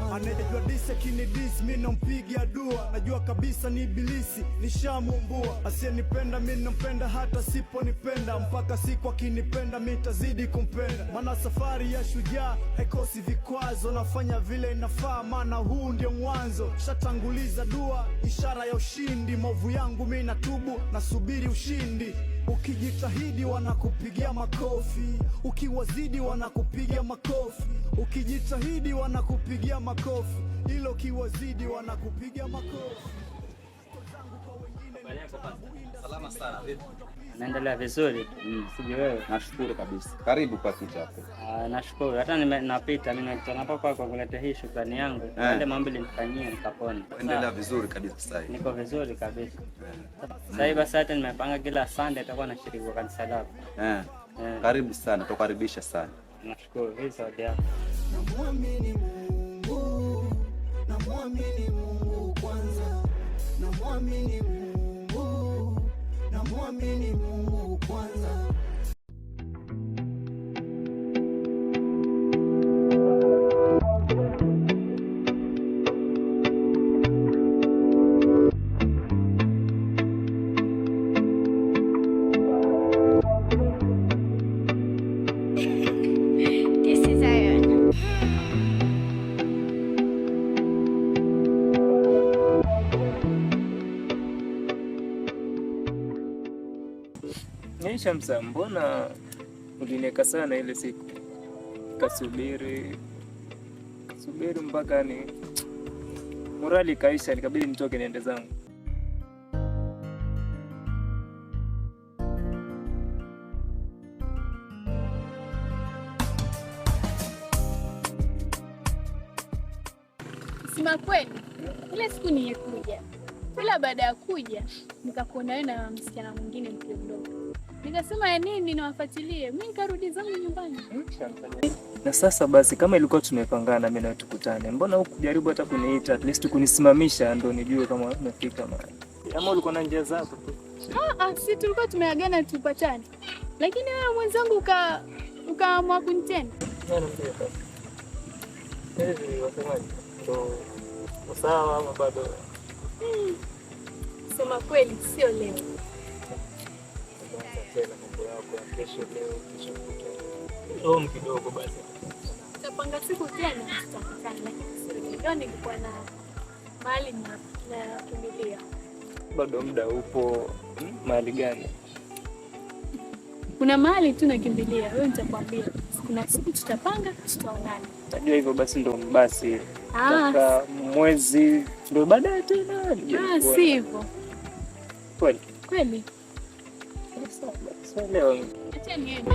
Anayejua disi akinidis mi nampiga dua, najua kabisa ni ibilisi nishamumbua. Asiyenipenda mi nampenda hata siponipenda, mpaka siku akinipenda mi tazidi kumpenda, maana safari ya shujaa haikosi vikwazo. Nafanya vile inafaa, maana huu ndio mwanzo. Shatanguliza dua, ishara ya ushindi. Maovu yangu mi natubu, nasubiri ushindi. Ukijitahidi wanakupigia makofi, ukiwazidi wanakupigia makofi, ukijitahidi wanakupigia makofi, ilo ukiwazidi wanakupigia makofi. Salama sana, vipi? Naendelea vizuri. Sijui wewe. Nashukuru kabisa. Karibu kwa kiti hapo. Ah, nashukuru. Hata napita mimi nakutana hapa kwako kuletea hii shukrani yangu. Yale mambo ulinifanyia nikapona. Endelea vizuri kabisa sasa hivi. Niko vizuri kabisa. Sasa hivi basi hata nimepanga kila Sunday itakuwa nashiriki kwa kanisa lako. Karibu sana, tukaribisha sana. Nashukuru. Hii zawadi yako. Namwamini Mungu, namwamini Mungu kwanza, namwamini Mungu, namwamini Mungu kwanza. This is Aaron. Ni Shamsa, mbona ulinieka sana ile siku? Kasubiri kasubiri mpaka ni morali ikaisha, nikabidi nitoke niende zangu. Sema kweli, ile siku nilikuja, ila baada ya kuja nikakuona wewe na msichana mwingine mkiondoka, nikasema ya nini niwafuatilie, mi nikarudi zangu nyumbani. Na sasa basi, kama ilikuwa tumepangana mimi na wewe tukutane, mbona hukujaribu hata kuniita, at least kunisimamisha ndo nijue kama umefika mahali? Ama ulikuwa na njia zako tu? Ah, ah, si tulikuwa tumeagana tupatane, lakini wewe mwenzangu ukaamua kunitenda. Nani mzee basi? Hivi wasemaje? Ndo usawa ama bado? Sema kweli, sio leo. Unaanza tena mambo yako ya kesho leo, kesho kutwa. Home kidogo basi. Tutapanga siku tena tutakutana, lakini sio leo. Leo nilikuwa na mahali nakimbilia. Bado muda upo. Mahali gani? Kuna mahali tu nakimbilia, wewe nitakwambia. Kuna siku tutapanga, tutaonana. Najua hivyo basi ndo basi. Ah, Taka mwezi ndo baadaye tena nije ah, nikuone. si hivyo Kweli. kweli. Sawa basi, leo Acha niende.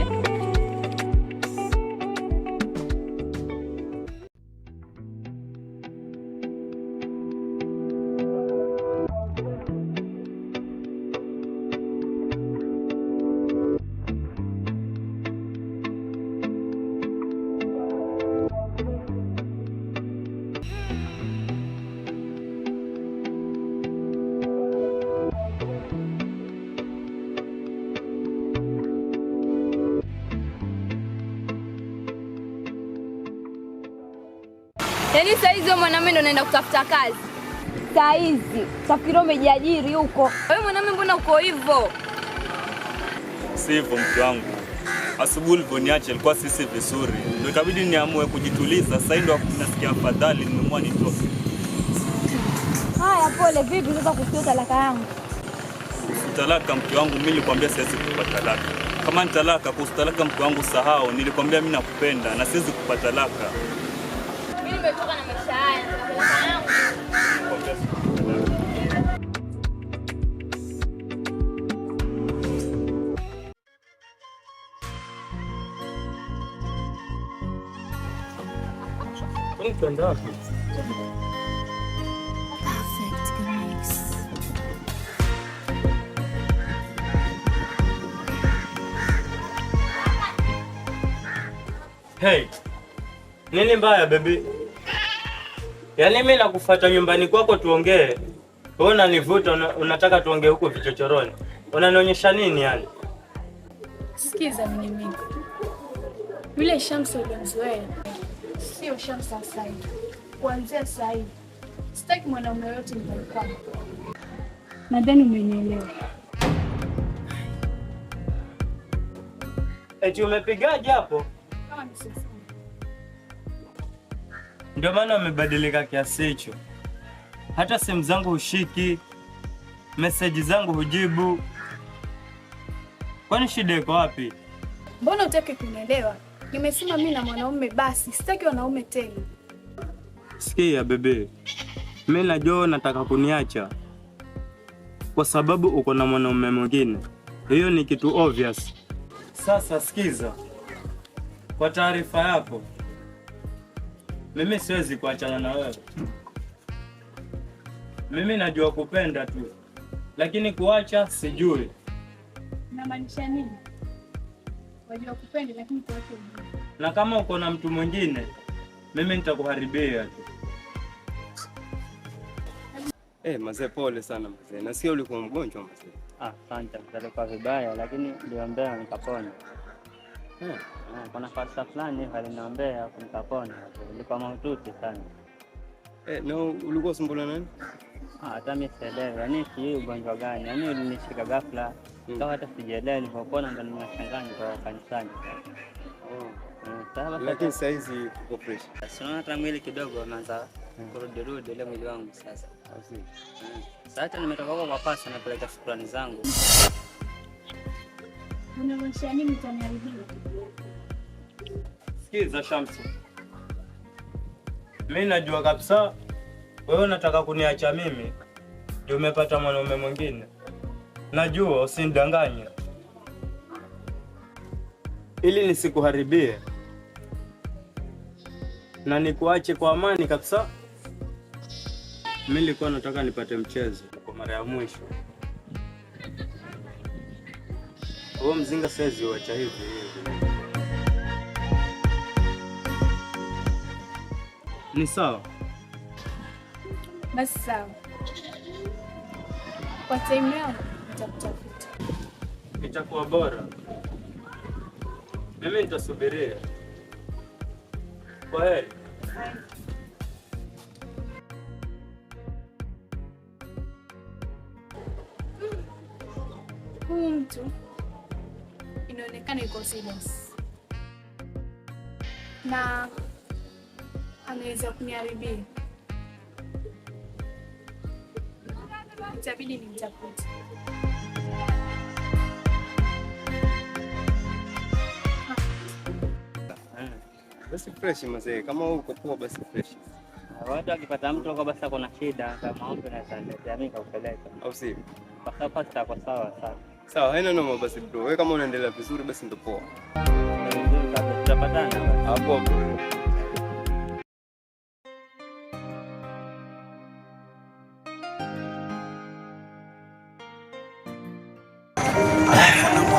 Yaani saa hizi wewe mwanamume ndo unaenda kutafuta kazi saa hizi, utafikiri umejiajiri huko. Wewe mwanamume, mbona uko hivyo? Si hivyo mke wangu, asubuhi ulivyoniacha ilikuwa sisi vizuri, ndio ikabidi niamue kujituliza. Sasa ndo nasikia afadhali, nimeamua nitoke. Haya, pole. Vipi sasa kuhusu talaka yangu? Kuhusu talaka, mke wangu, mimi nilikwambia siwezi kukupa talaka. Kama ni talaka, kuhusu talaka mke wangu, sahau. Nilikwambia mimi nakupenda na siwezi kukupa talaka. Mimi nimetoka na maisha haya, nataka talaka yangu. Nilikwambia siwezi kukupa talaka. Kwani tuenda wapi? Perfect mix. Hey, nini mbaya baby? Yaani mimi nakufuata nyumbani kwako tuongee. Wewe unanivuta unataka tuongee huko vichochoroni. Unanionyesha nini yani? Sikiza Minimiko, yule Shamsa uliomzoea sio Shamsa sasa hivi. Kuanzia sasa hivi sitaki mwanaume yoyote nyumbani kwangu. Nadhani umenielewa. Eti umepigaje hapo? Kama ni sifuri. Ndio maana umebadilika kiasi hicho. Hata simu zangu hushiki, meseji zangu hujibu. Kwani shida iko wapi? Mbona hutaki kunielewa? Nimesema mimi na mwanaume basi, sitaki wanaume tena. Sikia bebe, mimi najua unataka kuniacha kwa sababu uko na mwanaume mwingine. Hiyo ni kitu obvious. Sasa sikiza, kwa taarifa yako, mimi siwezi kuachana na wewe. Mimi najua kupenda tu, lakini kuacha sijui. Unamaanisha nini? Wajua kupenda lakini kuacha hujui. Na kama uko na mtu mwingine, mimi nitakuharibia tu. Mazee pole sana mazee. Nasikia ulikuwa mgonjwa mazee. Asante, nilikuwa vibaya lakini niliombea nikapona. Kuna falsafa fulani aliniombea nikapona. Nilikuwa mahututi sana. Na ulikuwa usumbuliwa nani? Hata mimi sielewi, yaani sijui ugonjwa gani. Yaani ulinishika ghafla. Kama hata sijielewi nilipopona ndo nimeshangaa niko kanisani. Lakini sasa hizi uko fresh. Unaona hata mwili kidogo umeanza kurudi ile mwili wangu sasa. Sasa hata nimetoka huko kwa pasa napeleka shukrani zangu. Unamaanisha nini utaniharibia? Sikiza Shamsi, mimi najua kabisa wewe unataka kuniacha mimi ndio umepata mwanaume mwingine. Najua, usinidanganye. Ili nisikuharibie na nikuache kwa amani kabisa. Mimi nilikuwa nataka nipate mchezo kwa mara ya mwisho. Huo mzinga siwezi uacha hivi hivi. Ni sawa? Basi sawa. Kwa time yangu nitakutafuta. Itakuwa bora. Mimi nitasubiria. Kwa heri. Huyu mtu inaonekana yuko serious na anaweza kuniharibia. Itabidi nimtafute. Basi fresh mzee, kama uko poa basi fresh. Watu wakipata mtu kwa basi kuna shida kama maombi na sala, mimi nikakupeleka. Au si? Kwa sababu pasta kwa sawa sana. Sawa, haina noma basi bro. Wewe kama unaendelea vizuri basi ndio poa. Vizuri kabisa, tutapatana. Hapo bro.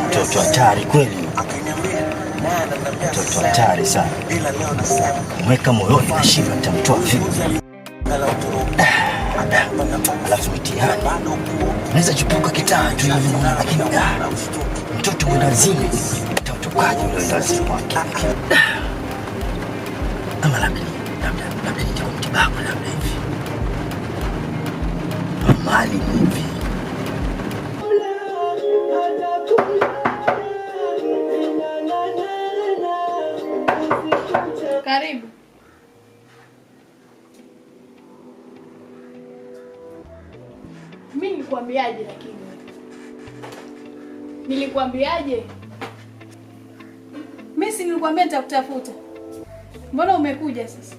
Mtoto hatari kweli. Mtoto hatari sana. Mweka moyoni na shiva nitamtoa vipi? Alafu mitihani. Naweza chipuka kitaa tu hivi naona, lakini mtoto mwenda wazimu. Utatokaje ule mwenda wazimu wake? Ama labda nitakuwa mtibabu labda hivi. Mali hivi. Karibu. Mimi nilikwambiaje lakini? Nilikwambiaje? Mimi si nilikwambia nitakutafuta. Mbona umekuja sasa?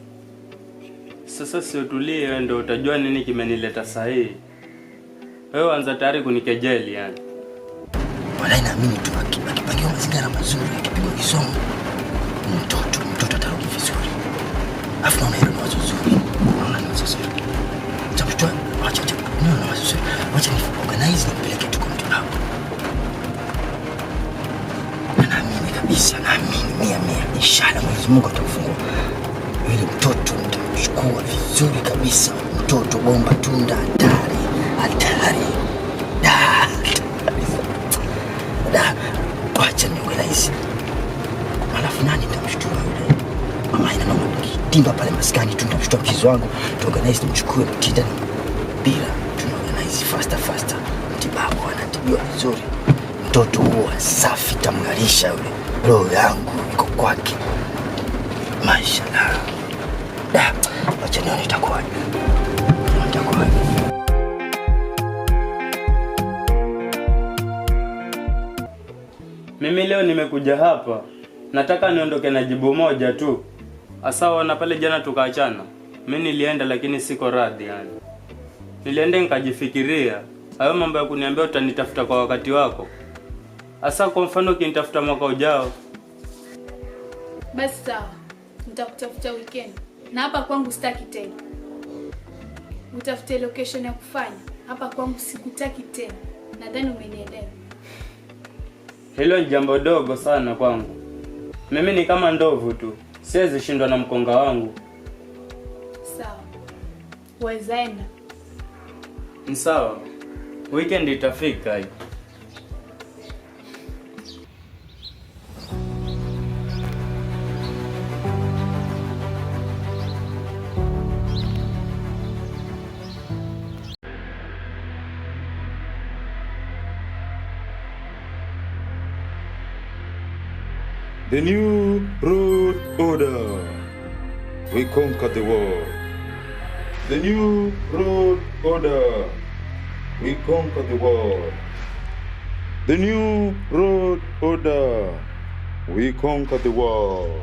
Sasa si utulie wewe ndio utajua nini kimenileta sahihi. Wewe anza tayari kunikejeli yani. Walai naamini tu akipangiwa mazingira mazuri, akipigwa kisomo, mtoto atarudi vizuri. Alafu naona hilo ni wazo zuri. Naona ni wazo zuri. Nitamtoa, acha naona wazo zuri. Wacha ni organize nimpeleke tu kwa mtibabu. Na naamini kabisa, naamini 100%. Inshallah Mwenyezi Mungu atamfungua. Yule mtoto nitamchukua vizuri kabisa. Mtoto bomba tunda hatari. Hatari. Da. Da. Wacha ni organize. Alafu nani nitamshtua yule? Mama ina mama Natimba pale maskani tu, nitamshtua mchizi wangu, tuorganize, tumchukue Mtinda na mpira, tunaorganize faster faster. Mtibabu anatibiwa vizuri, mtoto huwa safi, tamng'arisha yule. Roho yangu iko kwake, mashallah. Da, wacha nione itakuwaje, itakuwaje. Mimi leo nimekuja hapa, nataka niondoke na jibu moja tu. Asa wana pale jana tukaachana. Mimi nilienda lakini siko radhi yani. Nilienda nikajifikiria, hayo mambo ya kuniambia utanitafuta kwa wakati wako. Asa kwa mfano ukinitafuta mwaka ujao. Basi sawa, nitakutafuta weekend. Na hapa kwangu sitaki tena. Utafute location ya kufanya. Hapa kwangu sikutaki tena. Nadhani umenielewa. Hilo ni jambo dogo sana kwangu. Mimi ni kama ndovu tu, siwezi shindwa na mkonga wangu. Sawa, waweza enda. Ni sawa, weekend itafika hii. The new road order. We conquer the world. The new road order. We conquer the world. The new road order. We conquer the world.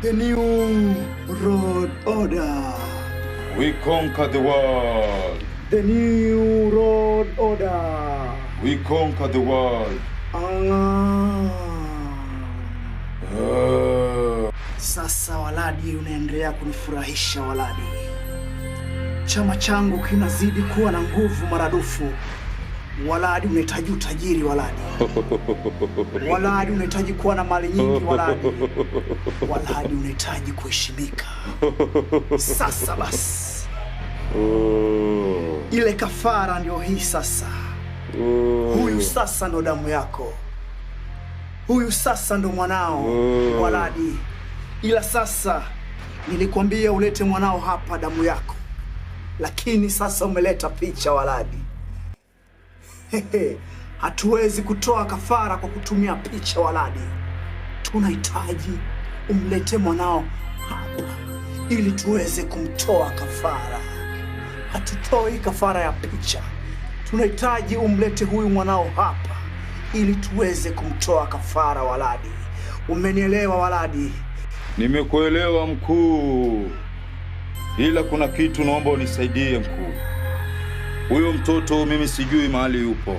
The new road order. We conquer the world. The new road order. We conquer the world. Ah. Ah. Sasa Waladi, unaendelea kunifurahisha Waladi. Chama changu kinazidi kuwa na nguvu maradufu. Waladi, unahitaji utajiri Waladi. Waladi, unahitaji kuwa na mali nyingi Waladi. Waladi, unahitaji kuheshimika. Sasa basi, ile kafara ndio hii sasa. Huyu sasa ndo damu yako, huyu sasa ndo mwanao Waladi. Ila sasa nilikwambia ulete mwanao hapa, damu yako, lakini sasa umeleta picha Waladi. Hehe, hatuwezi kutoa kafara kwa kutumia picha Waladi. Tunahitaji umlete mwanao hapa ili tuweze kumtoa kafara. Hatutoi kafara ya picha, tunahitaji umlete huyu mwanao hapa ili tuweze kumtoa kafara Waladi. Umenielewa Waladi? Nimekuelewa mkuu, ila kuna kitu naomba unisaidie mkuu. Huyo mtoto mimi sijui mahali yupo.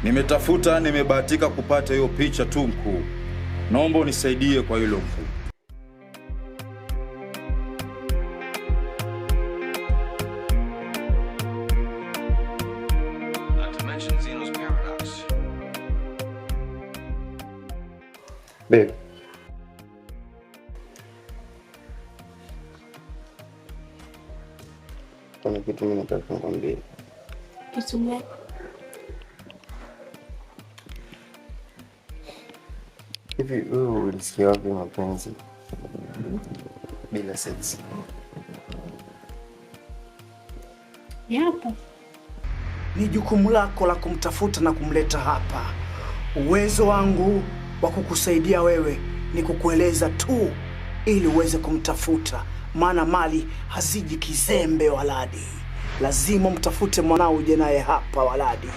Nimetafuta, nimebahatika kupata hiyo picha tu mkuu. Naomba unisaidie kwa hilo mkuu. Not to mention Zeno's paradox. Babe. Kuna kitu mimi nataka nikwambie. Kitu gani? Hivi wewe ulisikia wapi mapenzi bila sex? Yapo. Ni jukumu lako la kumtafuta na kumleta hapa. Uwezo wangu wa kukusaidia wewe ni kukueleza tu ili uweze kumtafuta, maana mali haziji kizembe Waladi. Lazima mtafute mwanao uje naye hapa Waladi.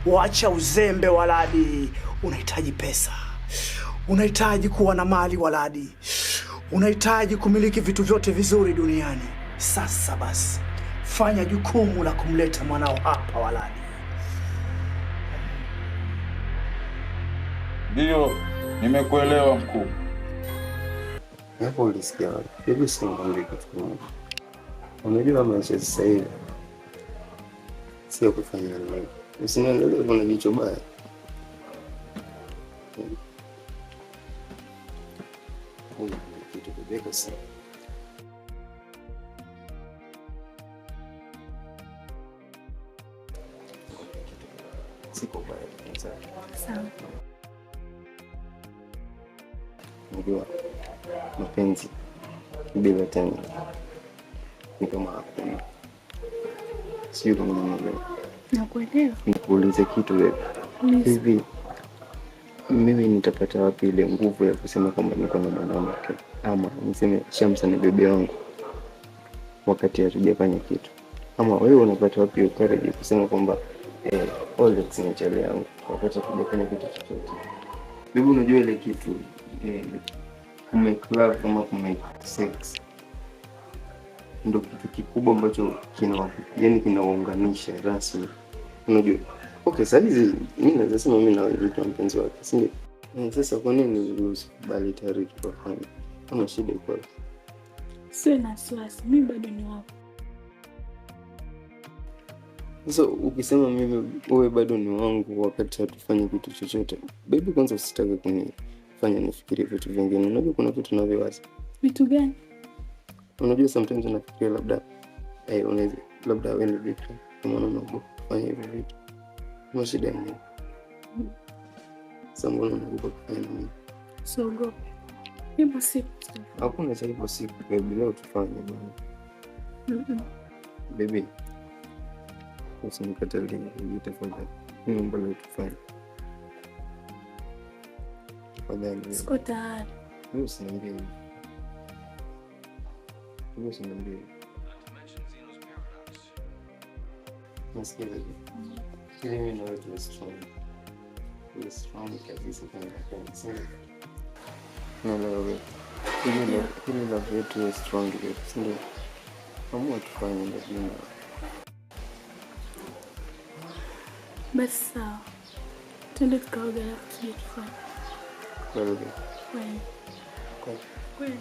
Wacha uzembe Waladi, unahitaji pesa, unahitaji kuwa na mali Waladi, Unahitaji kumiliki vitu vyote vizuri duniani. Sasa basi, fanya jukumu la kumleta mwanao hapa Waladi. Ndiyo, nimekuelewa mkuu. Hapo ulisikia wapi? Hebu nikwambie kitu kimoja. Unajua maisha sasa hivi sio kufanya nini. Usiniangalie kuna jicho baya. Kitu kubeka sana. Siko baya. Sawa. Unajua mapenzi bila tendo ni kama hakuna. Sijui kama unanielewa. Nakuelewa. Nikuulize kitu wewe. Hivi mimi nitapata wapi ile nguvu ya kusema kwamba niko na mwanamke ama niseme Shamsa ni bebe wangu wakati hatujafanya kitu? Ama wewe unapata wapi courage kusema kwamba Alex ni chale yangu wakati hatujafanya kitu chochote? Bibi, unajua ile kitu kumake love kama kumake sex ndo kitu kikubwa ambacho kina kinawaunganisha rasmi. Unajua, okay, sasa hizi mimi naweza sema mimi na wewe mpenzi wake, si ndio? Sasa kwa nini usikubali tayari tukafanya? Kama shida iko wapi? Sio na wasiwasi, mimi bado ni wako. Sasa ukisema mimi wewe bado ni wangu wakati hatufanyi kitu chochote, baby, kwanza usitake kunifanya nifikirie vitu vingine. Unajua kuna vitu ninavyowaza. Vitu gani? Unajua sometimes unafikiria labda unaweza labda wewe ni vitu kama unaogopa kufanya hivyo vitu. Kama shida ni nini? Sasa mbona unaogopa kufanya na mimi? Usiogope. Ipo siku. Hakuna cha ipo siku baby, leo tufanye bwana. Baby, usinikatalie tafadhali. Naomba leo tufanye. Tafadhali. Siko tayari. Wewe usiniambie hivyo. Wewe usiniambie hivyo. Nasikia baby. Ili mimi na wewe tuwe strong. Tuwe strong kabisa kwenye mapenzi. Naelewa wewe. Ili love yetu iwe strong baby, si ndio? Amua tufanye ndio. Basi sawa. Twende tukaoge alafu tuje tufanye. Kweli? Kweli. Kweli. Kweli.